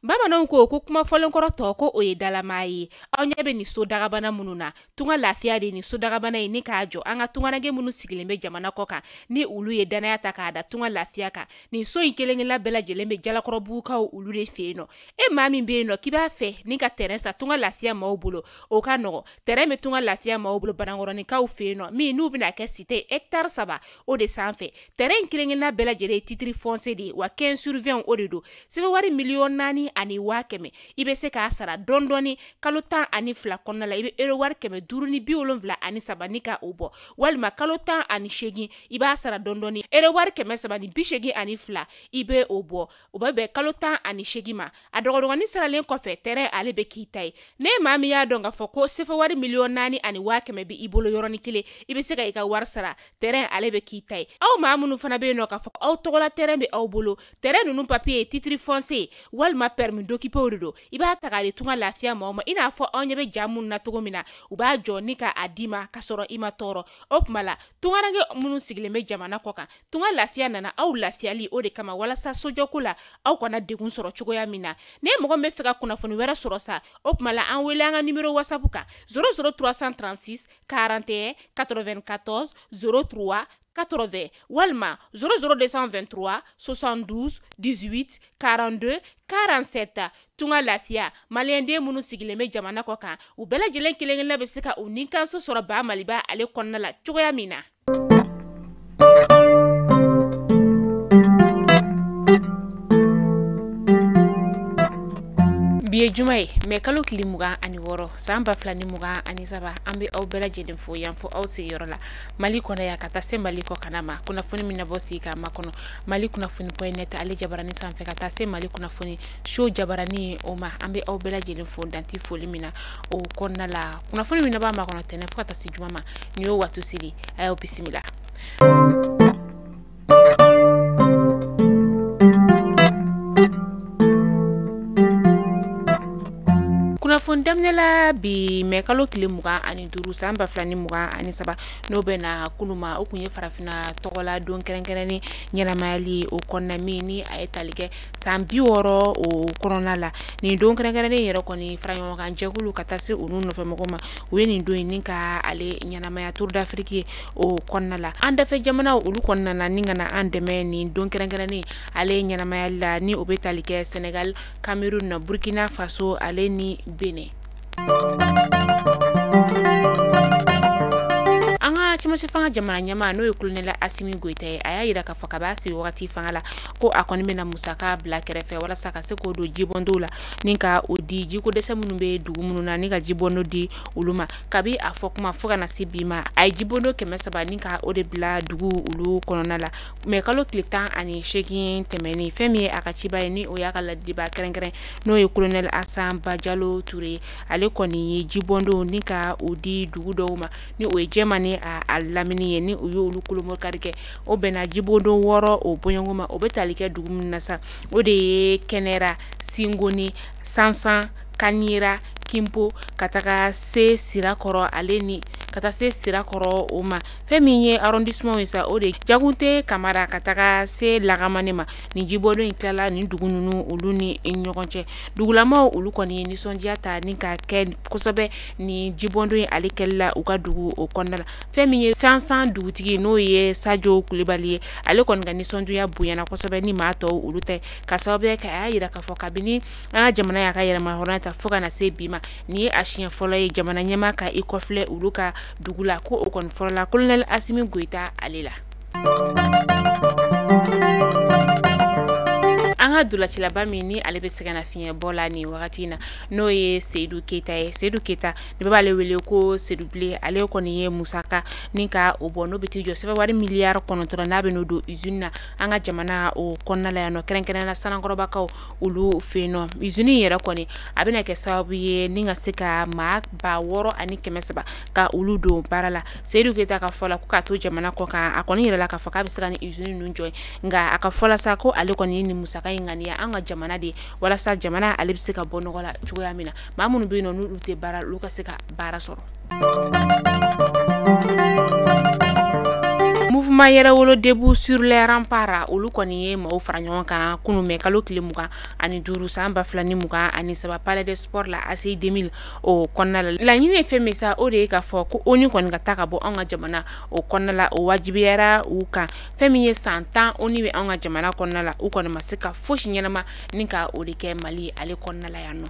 Bamananw ko ko kuma fɔlenkɔrɔ tɔ ko o ye dalamaa ye. Aw ɲɛ bɛ nin so dagabana minnu na, tunga lafiya de nin so dagabana ye ni k'a jɔ an ka tungaranke minnu sigilen bɛ jamana kɔ kan ni olu ye danaya ta k'a da tunga lafiya kan. Nin so in kelen-kelenna bɛɛ lajɛlen bɛ Jalakɔrɔbugukaw olu de fɛ yen nɔ. E maa min bɛ yen nɔ k'i b'a fɛ ni ka terrain san tunga lafiya maaw bolo, o ka nɔgɔ. Terrain bɛ tunga lafiya maaw bolo Banankɔrɔninkaw fɛ yen nɔ, min n'u bɛna kɛ cité hectare 3 o de sanfɛ. Terrain in kelen-kelenna bɛɛ lajɛlen ye titre foncier de ye, wa 15 sur 20 o de don. Sɛbɛn wari 4,1 million i bɛ se k'a sara dɔɔni dɔɔni kalo 12 kɔnɔna la. I bɛ euro wari 573 ni ka o bɔ, walima kalo 18 i b'a sara dɔɔni dɔɔni euro wari 382 i bɛ o bɔ. O bɛ bɛn kalo 18 ma. A dɔgɔdɔgɔnin saralen kɔfɛ, terrain ale bɛ k'i ta ye. Ne maa min y'a dɔn k'a fɔ ko sefa wari 4,1 million bɛ i bolo yɔrɔnin kelen, i bɛ se ka i ka wari sara, terrain ale bɛ k'i ta ye. Aw maa minnu fana bɛ yen nɔ k'a fɔ aw tɔgɔla terrain bɛ aw bolo, terrain ninnu papier ye titre foncier walima permis d'occuper de don, i b'a ta k'a di tunga lafiya maaw ma. I n'a fɔ aw ɲɛ bɛ ja minnu na cogo min na, u b'a jɔ ni k'a d'i ma k'a sɔrɔ i ma tɔɔrɔ. O tuma la tungaranke minnu sigilen bɛ jamana kɔ kan, tunga lafiya nana aw lafiyali o de kama, walasa sojɔko la aw kana degun sɔrɔ cogoya min na. Ne mɔgɔ min bɛ fɛ ka kunnafoni wɛrɛ sɔrɔ sa, o tuma la an wele an ka numéro WhatsApp kan 00 336 41 94 03 80 walima 00 223 72 18 42 47. Tunga lafiya maliyɛnden minnu sigilen bɛ jamana kɔ kan, u bɛɛ lajɛlen kelen-kelenna bɛ se ka u nikanso sɔrɔ ba Maliba ale kɔnɔna la cogoya min na. Bi ye juma ye, mɛ kalo tile 26 san 2023. An bɛ aw bɛɛ lajɛlen fo yan fo aw sigiyɔrɔ la Mali kɔnɔ yan ka taa se Mali kɔ kana ma. Kunnafoni min na bɔ sigi k'a makɔnɔ Mali kunnafoni point net ale jabarani sanfɛ ka taa se Mali kunnafoni show jabarani o ma. An bɛ aw bɛɛ lajɛlen fo danti foli min na o kɔnɔna la. Kunnafoni min na b'a makɔnɔ tɛnɛn fo ka taa se juma ma, nin y'o waati seli. A y'aw bisimila. Kunnafoni daminɛ la bi mɛ kalo tile 25 san 2023, n'o bɛ na kunun ma. O kun ye farafinna tɔgɔla don kɛrɛnkɛrɛnnen ɲɛnamayali o kɔnɔna min ni a ye tali kɛ san 60 o kɔnɔna la. Nin don kɛrɛnkɛrɛnnen yɛrɛ kɔni faraɲɔgɔnkan jɛkulu ka taa se olu nɔfɛmɔgɔw ma, u ye nin don in ni ka ale ɲɛnamaya Tour d'Afrique o kɔnɔna la. An dafɛ jamanaw olu kɔnɔna na ni ka na an dɛmɛ nin don kɛrɛnkɛrɛnnen ale ɲɛnamayali la, ni o bɛ tali kɛ Sénégal, Cameroun, Burkina Faso ale ni Benin. An ka cɛmancɛ fanga jamana ɲɛmaa n'o ye colonel Assimi Goïta ye, a y'a yira k'a fɔ k'a sigi wagati fanga la ko a kɔni bɛna musaka bila kɛrɛfɛ walasa ka se k'o don jibɔndonw la ni ka o di jiko dɛsɛ minnu bɛ dugu minnu na ni ka jibɔndo di olu ma. Kabi a fɔ kuma fo ka na se bi ma, a ye jibɔndo 300 ni ka o de bila dugu olu kɔnɔna la. Mɛ kalo tile 18 tɛmɛnen, fɛn min ye a ka ciba ye ni o y'a ka ladiliba kɛrɛnkɛrɛn n'o ye colonel Hassan Bajalo Touré, ale kɔni ye jibɔndo ni ka o di dugu dɔw ma ni o ye jɛman ni a lamini ye, ni u y'olu kolomɔkari kɛ. O bɛnna jibɔndon 6 o bɔɲɔgɔn ma. O bɛ tali kɛ dugu min na sa, o de ye Kɛnɛra, Singoni, Sansan, Kanira, Kimpo ka taga se Sirakɔrɔ ale ni ka taa se Sirakɔrɔ o ma. Fɛn min ye arrondissement ye sa, o de Jagunte Kamara ka taga se Lagamane ma. Nin jibɔndon in tilala nin dugu ninnu olu ni ɲɔgɔn cɛ. Dugulamaw olu kɔni ye nisɔndiya ta ni ka kɛ kosɛbɛ nin jibɔndon in ale kɛli la u ka dugu o kɔnɔna la. Fɛn min ye Sansan dugutigi n'o ye Sajo Kulibali ye, ale kɔni ka nisɔndiya bonyana kosɛbɛ ni maa tɔw olu tɛ, ka sababuya kɛ a y'a yira k'a fɔ kabini an ka jamana y'a ka yɛrɛmahɔrɔnya ta fo ka na se bi ma, nin ye a siɲɛ fɔlɔ ye jamana ɲɛmaa ka i kɔfilɛ olu ka dugu la, ko o kɔni fɔlɔ la colonel Assimi Goïta ale la. An ka dolacilaba min ni ale bɛ sɛgɛn nafiɲɛbɔ la nin wagati in na, n'o ye Seydou Keita ye. Seydou Keita ni bɛɛ b'ale wele ko Seydou Bilen, ale kɔni ye musaka ni ka o bɔ n'o bɛ t'i jɔ sɛbɛn wari miliyari 9 n'a bɛ n'o don usine na an ka jamana o kɔnɔna la yan nɔ, kɛrɛnkɛrɛnnenya la Sanankɔrɔbakaw olu fɛ yen nɔ. Usine in yɛrɛ kɔni a bɛna kɛ sababu ye ni ka se ka maa 6300 ka olu don baara la. Seydou Keita ka fɔ la ko k'a to jamana kɔ kan, a kɔni yɛrɛ la k'a fɔ k'a bɛ se ka nin usine ninnu jɔ, nka a ka fɔ la sa ko ale kɔni ye nin musaka in ŋaniya an ka jamana de walasa jamana ale bɛ se ka bɔ nɔgɔ la cogoya min na, maa minnu bɛ yen nɔ n'olu tɛ baara olu ka se ka baara sɔrɔ. Mouvement Mouvement Yɛrɛwolo Debout sur les remparts olu kɔni ye maaw fara ɲɔgɔn kan kunun mɛ kalo tile 25 san 2023 Palais des Sports la ACI 2000 o kɔnɔna la. Laɲini ye fɛn min sa, o de ye k'a fɔ ko ONU kɔni ka taa ka bɔ anw ka jamana o kɔnɔna la, o wajibiyara u kan. Fɛn min ye san 10 ONU bɛ anw ka jamana kɔnɔna la, u kɔni ma se ka fosi ɲɛnama ni ka o de kɛ Mali ale kɔnɔna la yan nɔ.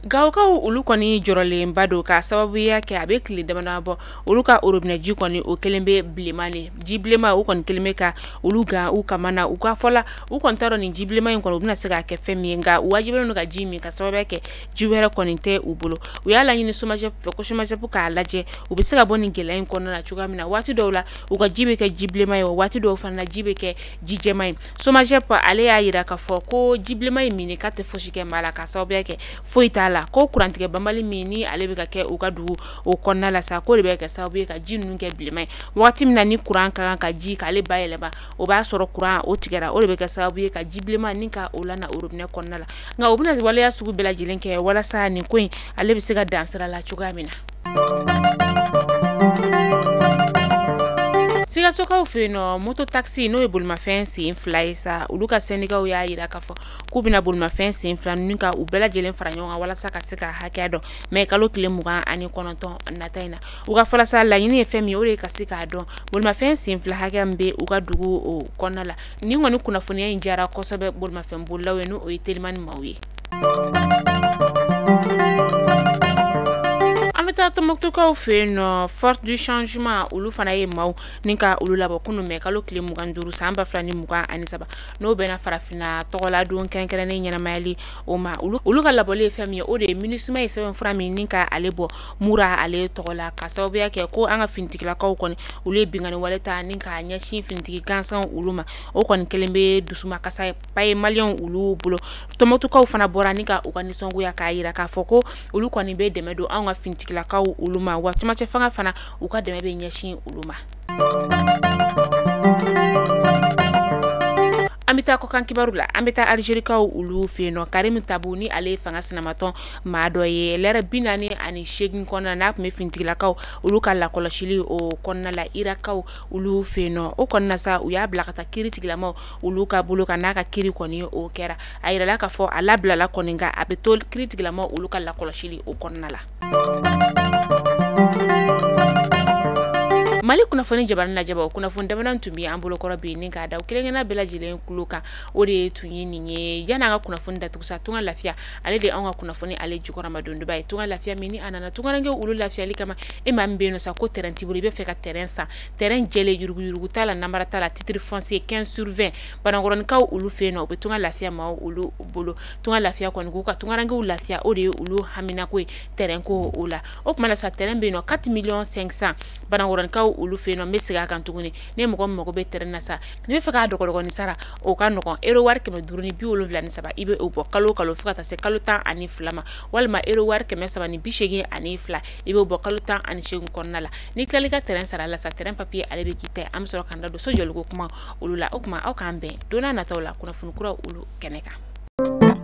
Gawokaw olu kɔni jɔrɔlenba don ka sababuya kɛ a bɛ tile damadama bɔ, olu ka robinet ji kɔni o kelen bɛ bilenman de, ji bilenman o kɔni kelen bɛ ka olu gan u kama na. U ka fɔ la, u kɔni t'a dɔn nin ji bilenman in kɔni u bɛna se k'a kɛ fɛn min ye, nka u wajibiyalen don ka ji min ka sababuya kɛ ji wɛrɛ kɔni tɛ u bolo. U y'a laɲini SOMAGEP fɛ ko SOMAGEP k'a lajɛ u bɛ se ka bɔ nin gɛlɛya in kɔnɔna la cogoya min na. Waati dɔw la u ka ji bɛ kɛ ji bilenman ye, wa waati dɔw fana na ji bɛ kɛ ji jɛman ye. SOMAGEP ale y'a jira k'a fɔ ko ji bilenman in minni k'a tɛ fosi kɛ maa la ka sababuya kɛ foyi t'a la, ko kurantigɛ banbali min ni ale bɛ ka kɛ u ka dugu o kɔnɔna la sa, k'o de bɛ kɛ sababu ye ka ji ninnu kɛ bilenman ye. Waati min na ni kuran ka kan ka ji k'ale bayɛlɛma, o b'a sɔrɔ kuran o tigɛra, o de bɛ kɛ sababu ye ka ji bilenman ni ka o lana robinet kɔnɔna la. Nka u bɛna waleya sugu bɛɛ lajɛlen kɛ walasa nin ko in ale bɛ se ka dan sira la cogoya min na. Sikasokaw fɛ yen nɔ, moto taxi n'o ye bolimafɛn sen 2 ye sa, olu ka syndicats y'a jira k'a fɔ k'u bɛna bolimafɛn sen 2 ninnu ka u bɛɛ lajɛlen fara ɲɔgɔn kan walasa ka se ka hakɛya dɔn mɛ kalo tile 29 nata in na. U ka fɔlɔ sa, laɲini ye fɛn min ye, o de ye ka se k'a dɔn bolimafɛn sen 2 hakɛya min bɛ u ka dugu o kɔnɔna la. Nin kɔni kunnafoniya in diyara kosɛbɛ bolimafɛn bolilaw ye, n'o ye telimani maaw ye. An bɛ taa Tɔnbukutukaw fɛ yen nɔ, Force du changement olu fana ye maaw ni ka olu labɔ kunun mɛ kalo tile 25 san 2023, n'o bɛnna farafinna tɔgɔladon kɛrɛnkɛrɛnnen ɲɛnamayali o ma. Olu ka labɔli ye fɛn min ye, o de ye MINUSMA ye sɛbɛnfura min ni ka ale bɔ Mura ale tɔgɔ la, ka sababuya kɛ ko an ka finitigilakaw kɔni olu ye binkanni wale ta ni k'a ɲɛsin finitigi gansan olu ma. O kɔni kelen bɛ dusumakasa ba ye maliyɛnw olu bolo. Tɔnbukutukaw fana bɔra ni ka u ka nisɔngoya k'a jira k'a fɔ ko olu kɔni bɛ dɛmɛ don anw ka finitigilakaw olu ma, wa cɛmancɛ fanga fana u ka dɛmɛ bɛ ɲɛsin olu ma. An bɛ taa kɔkan kibaru la, an bɛ taa Algerikaw olu fɛ yen nɔ. Karim Tabu ni ale ye fanga sinamatɔn maa dɔ ye, lɛrɛ 48 kɔnɔna n'a tun bɛ finitigilakaw olu ka lakɔlɔsili o kɔnɔna la Irakaw olu fɛ yen nɔ. O kɔnɔna sa, u y'a bila ka taa kiiri tigilamaw olu ka bolo kan, n'a ka kiiri kɔni o kɛra. A yirala k'a fɔ a labilala kɔni, nka a bɛ to kiiri tigilamaw olu ka lakɔlɔsili o kɔnɔna la. Mali kunnafoni jabarani lajɛbaw, kunnafoni damadɔ tun bɛ an bolokɔrɔ bi ni k'a da kelen-kelenna bɛɛ lajɛlen kulo kan, o de tun ye nin ye. Yanni an ka kunnafoni datugu sa, Tunga Lafiya ale de anw ka kunnafoni ale jukɔrɔma dondoba ye. Tunga Lafiya min ni a nana tungarankew olu lafiyali kama, e maa min bɛ yen nɔ sa ko terrain t'i bolo, i bɛ fɛ ka terrain san, terrain jɛlen yuruguyurugu t'a la, namara t'a la, titre foncier 15/20, Banakɔrɔnikaw olu fɛ yen nɔ, u bɛ Tunga Lafiya maaw olu bolo. Tunga Lafiya kɔni k'u ka tungarankew lafiya, o de ye olu haminako ye terrain ko o la. O tuma na sa, terrain bɛ yen nɔ 4 500 000 Banakɔrɔnikaw olu fɛ yen nɔ. N bɛ segin a kan tuguni, ne mɔgɔ min mago bɛ terrain na sa, n'i bɛ fɛ k'a dɔgɔdɔgɔnin sara, o ka nɔgɔn, euro wari 573, i bɛ o bɔ kalo o kalo fo ka taa se kalo 12 ma, walima euro wari 382, i b'o bɔ kalo 18 kɔnɔna la. N'i tilal'i ka terrain sara la sa, terrain papier ale bɛ k'i ta ye. An bɛ sɔrɔ k'an da don so jɔliko kuma olu la. O tuma aw k'an bɛn don n'a nataw la kunnafoni kuraw olu kɛnɛ kan.